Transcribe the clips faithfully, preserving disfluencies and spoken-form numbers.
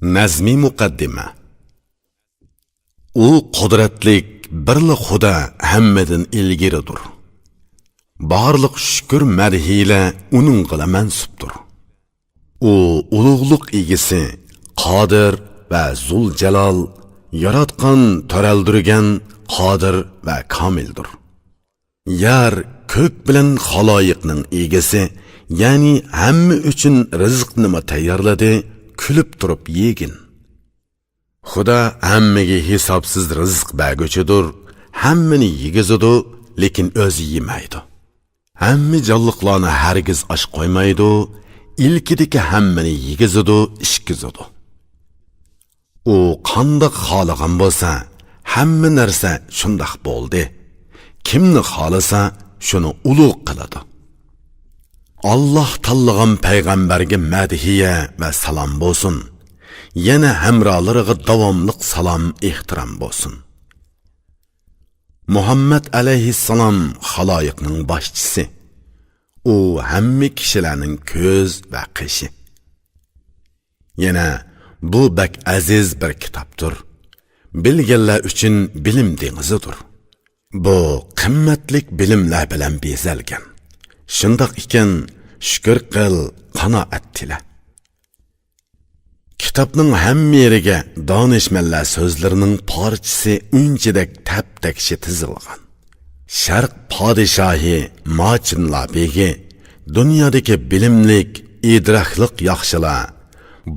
نەزمىي مۇقەددىمە. ئۇ قۇدرەتلىك بىرلا خۇدا ھەممىدىن ئىلگىرىدۇر. بارلىق شۈكۈر مەدھىيلەر ئۇنىڭغىلا مەنسۇپتۇر. ئۇ ئۇلۇغلۇق ئىگىسى، قادىر ۋە زۇلجالال، ياراتقان، تۆرەلدۈرگەن، قادىر ۋە كامىلدۇر. يەر، كۆك بىلەن خالايىقنىڭ ئىگىسى، يەنى ھەممە ئۈچۈن رىزىقنىمۇ تەييارلىدى، كۈلۈپ تۇرۇپ يېگىن. خۇدا ھەممىگە ھېسابسىز رىزىق بەرگۈچىدۇر، ھەممىنى يېگۈزىدۇ، لېكىن ئۆزى يېمەيدۇ. ھەممە جانلىقلارنى ھەرگىز ئاچ قويمايدۇ، ئىلكىدىكى ھەممىنى يېگۈزىدۇ، ئىچكۈزىدۇ. ئۇ قانداق خالىغان بولسا، ھەممە نەرسە شۇنداق بولدى. كىمنى خالىسا، شۇنى ئۇلۇغ قىلىدۇ. ئاللاھ تاللىغان پەيغەمبەرگە مەدھىيە ۋە سالام بولسۇن. يەنە ھەمراھلىرىغا داۋاملىق سالام، ئېھتىرام بولسۇن. مۇھەممەد ئەلەيھىسسالام خالايىقنىڭ باشچىسى. ئۇ ھەممە كىشىلەرنىڭ كۆز ۋە قېشى. يەنە بۇ بەك ئەزىز بىر كىتابتۇر. بىلگەنلەر ئۈچۈن بىلىم دېڭىزىدۇر. بۇ قىممەتلىك بىلىملەر بىلەن بېزەلگەن. شۇنداق ئىكەن، شۈكۈر قىل، قانائەت تىلە. كىتابنىڭ ھەممە يېرىگە دانىشمەنلەر سۆزلىرىنىڭ پارچىسى ئۈنچىدەك تەپتەكشى تىزىلغان. شەرق پادىشاھى ماچىنلا بېگى، دۇنيادىكى بىلىملىك، ئىدراكلىق ياخشىلار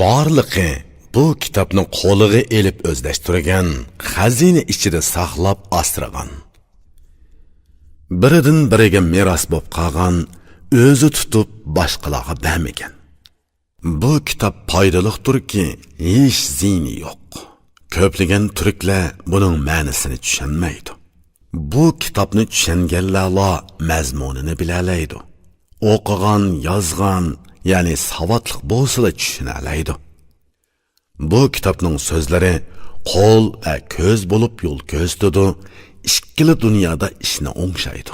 بارلىقى بۇ كىتابنى قولىغا ئېلىپ ئۆزلەشتۈرگەن، خەزىنە ئىچىدە ساقلاپ ئاسرىغان. بىرىدىن بىرىگە مىراس بولۇپ قالغان، ئۆزى تۇتۇپ باشقىلارغا بەرمىگەن. بۇ كىتاب پايدىلىقتۇركى، ھېچ زىيىنى يوق. كۆپلىگەن تۈركلەر بۇنىڭ مەنىسىنى چۈشەنمەيدۇ. بۇ كىتابنى چۈشەنگەنلەرلا مەزمۇنىنى بىلەلەيدۇ. ئوقۇغان، يازغان، يەنى ساۋاتلىق بولسىلا چۈشىنەلەيدۇ. بۇ كىتابنىڭ سۆزلىرى قول ۋە كۆز بولۇپ يول كۆرسىتىدۇ، ئىككىلا دۇنيادا ئىشنى ئوڭشايدۇ.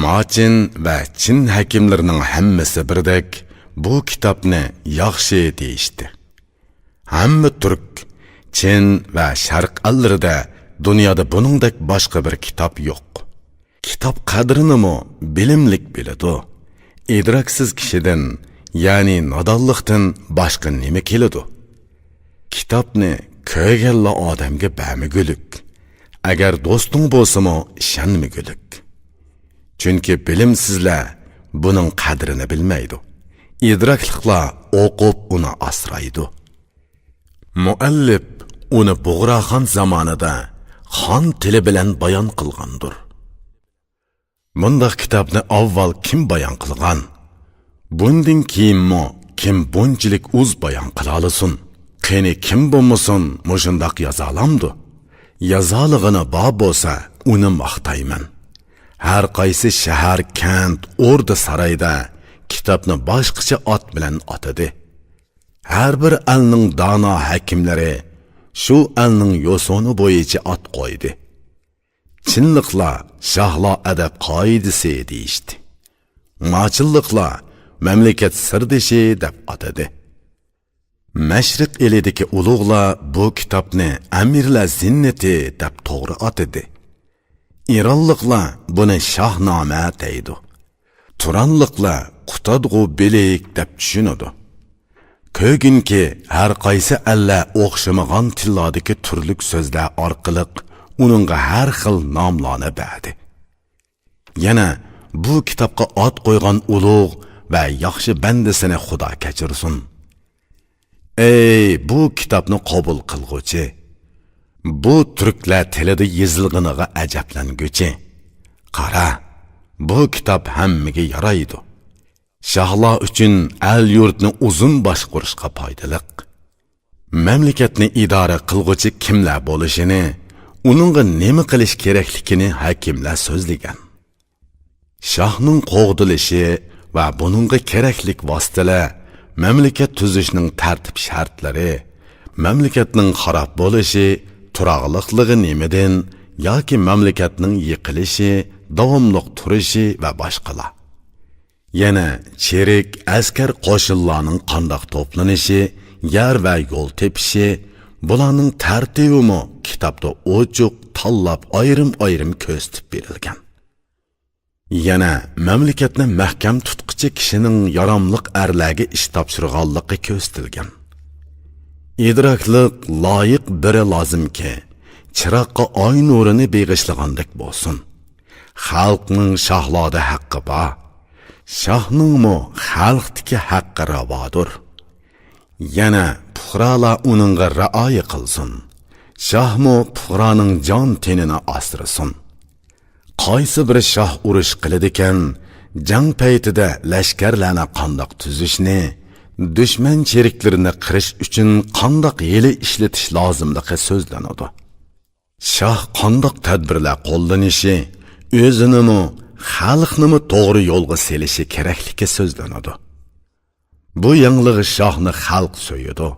ماچىن ۋە چىن ھەكىملىرىنىڭ ھەممىسى بىردەك بۇ كىتابنى ياخشى دېيىشتى. ھەممە تۈرك، چىن ۋە شەرق ئەللىرىدە دۇنيادا بۇنىڭدەك باشقا بىر كىتاب يوق. كىتاب قەدرىنىمۇ بىلىملىك بىلىدۇ. ئىدراكسىز كىشىدىن، يەنى نادانلىقتىن باشقا نېمە كېلىدۇ؟ كىتابنى كۆرگەنلا ئادەمگە بەرمىگۈلۈك. ئەگەر دوستۇڭ بولسىمۇ ئىشەنمىگۈلۈك. چۈنكى بىلىمسىزلەر بۇنىڭ قەدرىنى بىلمەيدۇ. ئىدراكلىقلار ئوقۇپ ئۇنى ئاسرايدۇ. مۇئەللىپ ئۇنى بۇغراخان زامانىدا خان تىلى بىلەن بايان قىلغاندۇر. بۇنداق كىتابنى ئاۋۋال كىم بايان قىلغان؟ بۇندىن كېيىنمۇ كىم بۇنچىلىك ئۇز بايان قىلالىسۇن؟ قېنى كىم بولمىسۇن مۇشۇنداق يازالامدۇ؟ يازالىغىنى بار بولسا ئۇنى ماختايمەن. ھەر قايسى شەھەر، كەنت، ئوردا سارايدا كىتابنى باشقىچە ئات بىلەن ئاتىدى. ھەر بىر ئەلنىڭ دانا ھەكىملىرى شۇ ئەلنىڭ يوسۇنى بويىچە ئات قويدى. چىنلىقلار شاھلار ئەدەپ قائىدىسى دېيىشتى. ماچىنلىقلار مەملىكەت سىردىشى دەپ ئاتىدى. مەشرىق ئېلىدىكى ئۇلۇغلار بۇ كىتابنى ئەمىرلەر زىننىتى دەپ توغرا ئاتىدى. ئىرانلىقلار بۇنى شاھنامە دەيدۇ. تۇرانلىقلار قۇتادغۇ بىلىك دەپ چۈشىنىدۇ. كۆرگىنكى، ھەر قايسى ئەللەر ئوخشىمىغان تىللاردىكى تۈرلۈك سۆزلەر ئارقىلىق ئۇنىڭغا ھەر خىل ناملارنى بەردى. يەنە بۇ كىتابقا ئات قويغان ئۇلۇغ ۋە ياخشى بەندىسىنى خۇدا كەچۈرسۇن. ئەي بۇ كىتابنى قوبۇل قىلغۇچى! بۇ تۈركلەر تىلىدا يېزىلغىنىغا ئەجەبلەنگۈچى! قارا، بۇ كىتاب ھەممىگە يارايدۇ. شاھلار ئۈچۈن ئەل-يۇرتنى ئۇزۇن باشقۇرۇشقا پايدىلىق. مەملىكەتنى ئىدارە قىلغۇچى كىملەر بولۇشىنى، ئۇنىڭغا نېمە قىلىش كېرەكلىكىنى ھەكىملەر سۆزلىگەن. شاھنىڭ قوغدىلىشى ۋە بۇنىڭغا كېرەكلىك ۋاسىتىلەر، مەملىكەت تۈزۈشنىڭ تەرتىپ شەرتلىرى، مەملىكەتنىڭ خاراب بولۇشى، تۇراقلىقلىقى نېمىدىن ياكى مەملىكەتنىڭ يىقىلىشى، داۋاملىق تۇرۇشى ۋە باشقىلار. يەنە چېرىك ئەسكەر قوشۇنلارنىڭ قانداق توپلىنىشى، يەر ۋە يول تېپىشى، بۇلارنىڭ تەرتىبىمۇ كىتابتا ئوچۇق تاللاپ ئايرىم-ئايرىم كۆرسىتىپ بېرىلگەن. يەنە مەملىكەتنى مەھكەم تۇتقۇچى كىشىنىڭ ياراملىق ئەرلەرگە ئىش تاپشۇرغانلىقى كۆرسىتىلگەن. ئىدراكلىق، لايىق بىرى لازىمكى، چىراغقا ئاي نۇرىنى بېغىشلىغاندەك بولسۇن. خەلقنىڭ شاھلاردا ھەققى بار. شاھنىڭمۇ خەلقتىكى ھەققى راۋادۇر. يەنە پۇقرالار ئۇنىڭغا رىئايە قىلسۇن. شاھمۇ پۇقرانىڭ جان تېنىنى ئاسرىسۇن. قايسى بىر شاھ ئۇرۇش قىلىدىكەن، جەڭ پەيتىدە لەشكەرلەرنى قانداق تۈزۈشنى، دۈشمەن چېرىكلىرىنى قىرىش ئۈچۈن قانداق ھىيلە ئىشلىتىش لازىملىقى سۆزلىنىدۇ. شاھ قانداق تەدبىرلەر قوللىنىشى، ئۆزىنىمۇ، خەلقنىمۇ توغرا يولغا سېلىشى كېرەكلىكى سۆزلىنىدۇ. بۇ يېڭىلىق شاھنى خەلق سۆيىدۇ.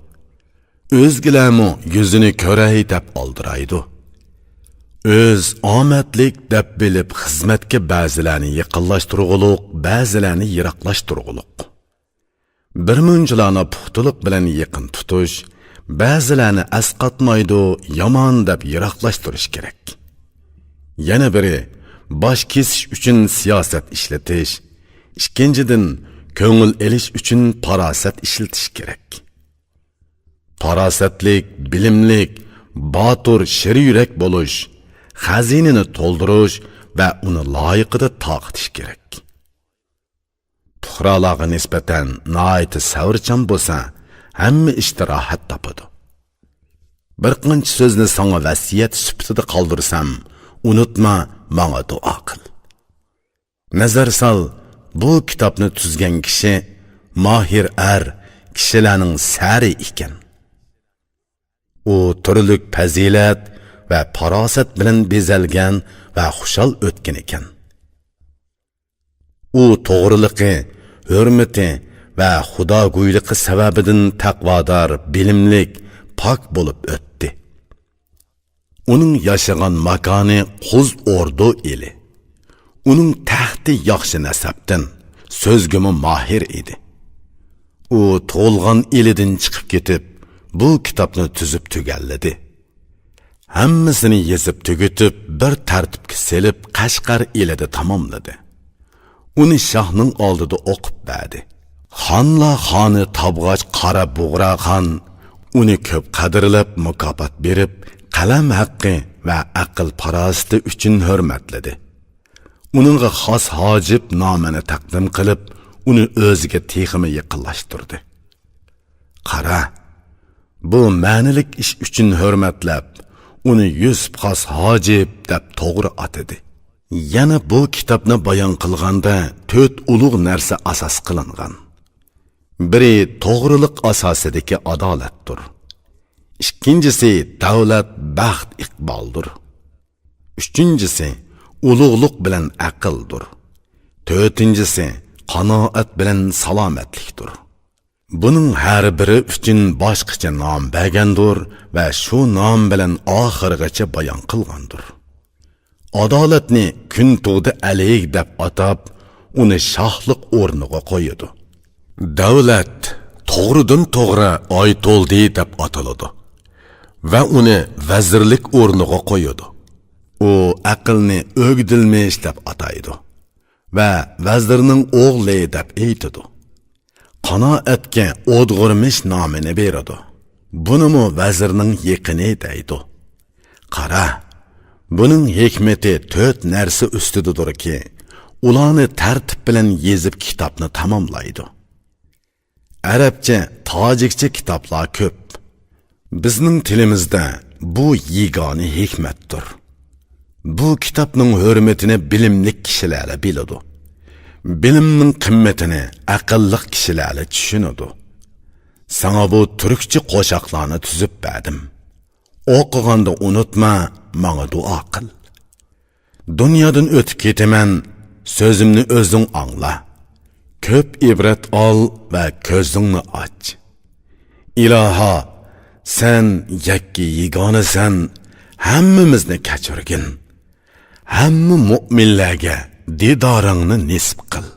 ئۆزگىلەرمۇ يۈزىنى كۆرەي دەپ ئالدىرايدۇ. ئۆز ئامەتلىك دەپ بىلىپ خىزمەتكە بەزىلەرنى يېقىنلاشتۇرغۇلۇق، بەزىلەرنى يىراقلاشتۇرغۇلۇق. بىر مۇنچىلارنى پۇختىلىق بىلەن يېقىن تۇتۇش، بەزىلەرنى ئەسقاتمايدۇ، يامان دەپ يىراقلاشتۇرۇش كېرەك. يەنە بىرى، باش كېسىش ئۈچۈن سىياسەت ئىشلىتىش، ئىككىنچىدىن، كۆڭۈل ئېلىش ئۈچۈن پاراسەت ئىشلىتىش كېرەك. پاراسەتلىك، بىلىملىك، باتۇر، شىر يۈرەك بولۇش، خەزىنىنى تولدۇرۇش ۋە ئۇنى لايىقىدا تارقىتىش كېرەك. پۇقرالارغا نىسبەتەن ناھايىتى سەۋرچان بولسا، ھەممە ئىشتا راھەت تاپىدۇ. بىر قانچە سۆزنى ساڭا ۋەسىيەت سۈپىتىدە قالدۇرسام، ئۇنتۇما، ماڭا دۇئا قىل. نەزەر سال، بۇ كىتابنى تۈزگەن كىشى ماھىر ئەر، كىشىلەرنىڭ سەرى ئىكەن. ئۇ تۈرلۈك پەزىلەت ۋە پاراسەت بىلەن بېزەلگەن ۋە خۇشال ئۆتكەن ئىكەن. ئۇ توغرىلىقى، ھۆرمىتى ۋە خۇداگويلۇقى سەۋەبىدىن تەقۋادار، بىلىملىك، پاك بولۇپ ئۆتتى. ئۇنىڭ ياشىغان ماكانى قۇز ئوردۇ ئېلى. ئۇنىڭ تەختى ياخشى نەسەبتىن، سۆزگىمۇ ماھىر ئىدى. ئۇ تۇغۇلغان ئېلىدىن چىقىپ كېتىپ، بۇ كىتابنى تۈزۈپ تۈگەللىدى. ھەممىسىنى يېزىپ تۈگىتىپ، بىر تەرتىپكە سېلىپ، قەشقەر ئېلىدە تاماملىدى. ئۇنى شاھنىڭ ئالدىدا ئوقۇپ بەردى. خانلار خانى تابغاچ قارا بۇغراخان ئۇنى كۆپ قەدىرلەپ، مۇكاپات بېرىپ، قەلەم ھەققى ۋە ئەقىل-پاراسىتى ئۈچۈن ھۆرمەتلىدى. ئۇنىڭغا خاس ھاجىپ نامىنى تەقدىم قىلىپ، ئۇنى ئۆزىگە تېخىمۇ يېقىنلاشتۇردى. قارا، بۇ مەنىلىك ئىش ئۈچۈن ھۆرمەتلەپ، ئۇنى يۈسۈپ خاس ھاجىپ دەپ توغرا ئاتىدى. يەنە بۇ كىتابنى بايان قىلغاندا تۆت ئۇلۇغ نەرسە ئاساس قىلىنغان. بىرى توغرىلىق ئاساسىدىكى ئادالەتتۇر. ئىككىنچىسى دەۋلەت، بەخت، ئىقبالدۇر. ئۈچىنچىسى ئۇلۇغلۇق بىلەن ئەقىلدۇر. تۆتىنچىسى قانائەت بىلەن سالامەتلىكتۇر. بۇنىڭ ھەر بىرى ئۈچۈن باشقىچە نام بەرگەندۇر ۋە شۇ نام بىلەن ئاخىرغىچە بايان قىلغاندۇر. ئادالەتنى كۈن تۇغدى ئەلىيىگ دەپ ئاتاپ، ئۇنى شاھلىق ئورنىغا قويىدۇ. دەۋلەت توغرىدىن توغرا ئايتولدى دەپ ئاتىلىدۇ ۋە ئۇنى ۋەزىرلىك ئورنىغا قويىدۇ. ئۇ ئەقىلنى ئۆگدىلمىش دەپ ئاتايدۇ ۋە ۋەزىرنىڭ ئوغلى دەپ ئېيتىدۇ. قانائەتكە ئودغۇرمىش نامىنى بېرىدۇ. بۇنىمۇ ۋەزىرنىڭ يېقىنى دەيدۇ. قارا، بۇنىڭ ھېكمىتى تۆت نەرسە ئۈستىدىدۇركى، ئۇلارنى تەرتىپ بىلەن يېزىپ كىتابنى تاماملايدۇ. ئەرەبچە، تاجىكچە كىتابلار كۆپ. بىزنىڭ تىلىمىزدا بۇ يېگانە ھېكمەتتۇر. بۇ كىتابنىڭ ھۆرمىتىنى بىلىملىك كىشىلەرلا بىلىدۇ. بىلىمنىڭ قىممىتىنى ئەقىللىق كىشىلەرلا چۈشىنىدۇ. ساڭا بۇ تۈركچە قوشاقلارنى تۈزۈپ بەردىم. ئوقۇغاندا ئۇنتۇما، ماڭا دۇئا قىل. دۇنيادىن ئۆتۈپ كېتىمەن، سۆزۈمنى ئۆزۈڭ ئاڭلا. كۆپ ئىبرەت ئال ۋە كۆزۈڭنى ئاچ. ئىلاھا، سەن يەككە يېگانىسەن، ھەممىمىزنى كەچۈرگىن. ھەممە مۆمىنلەرگە دىدارىڭنى نېسىپ قىل.